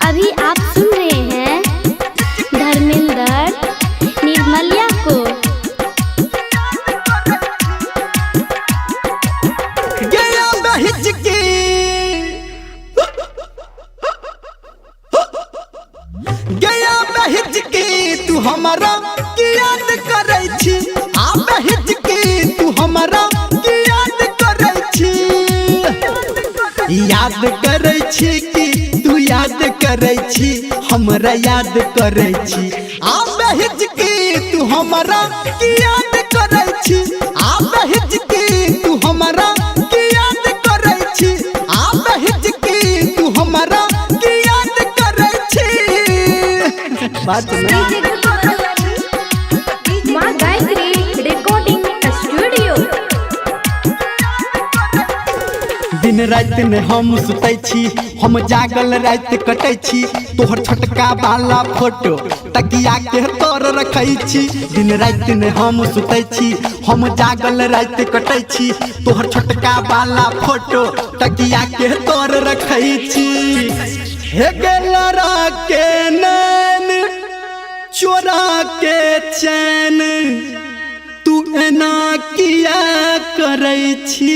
अभी आप सुन रहे हैं धर्मेंद्र निर्मलिया को। गया बहिचकी गया बहिचकी तू हमारा की याद करै छी। आ बहिचकी तू हमारा की याद करै छी। याद करै छी कि तू याद करै छी, हमरा याद करै छी। आ बहिचकी तू हमारा की याद करै छी। आ बहिचकी तू हमारा की याद करै छी। आ बहिचकी तू हमारा की याद करै छी। बात ना। माँ गायत्री रिकॉर्डिंग स्टूडियो। दिन राति में हम सुतै छी, हम जागल राति कटै छी। तोहर छोटका वाला फोटो तकिया के तर रखै छी। दिन राति में हम सुतै छी, हम जागल राति कटै छी। तोहर छोटका वाला फोटो तकिया के तर रखै छी। हे गेलरा के नैन चोरा के चैन, तू एना किया करै छी।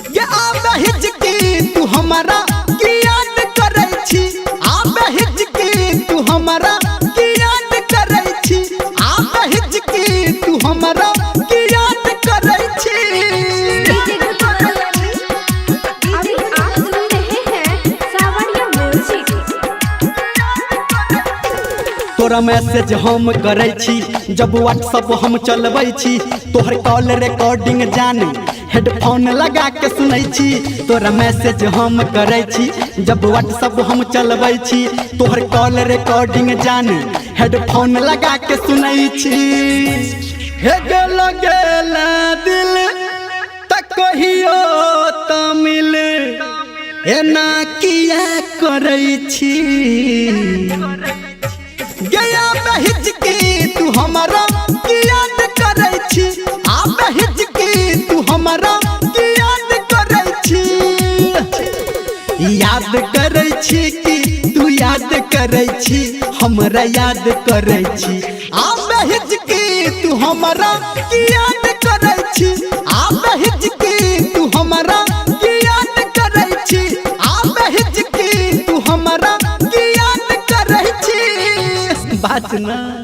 ये आबे हिचकी तू हमारा की याद करै छी। आबे हिचकी तू हमारा की याद करै छी। आबे हिचकी तू हमारा की याद करै छी। अभी आप सुन रहे हैं सावरिया म्यूजिक। तोरा मैसेज हम करै छी जब व्हाट्सअप हम चलबै छी। तोहर कॉल रिकॉर्डिंग जान हेडफोन लगा के सुनै छी। तोरा मैसेज हम करै छी जब व्हाट्सअप हम चलबै छी। तोहर कॉल रिकॉर्डिंग जान हेडफोन लगा के सुनै छी। हे गेल गेल दिल त कहियो तमिल एना किया करै छी। गया बहिचकी तू हमारा की याद करै छी। आ बहिचकी तू हमारा की याद करै छी। याद करै छी कि तू याद करै छी, हमरा याद करै छी। आ बहिचकी तू हमारा की याद करै छी। आ बहिचकी तू हमारा की याद करै छी। आ बहिचकी तू हमारा की याद करै छी। बात ना।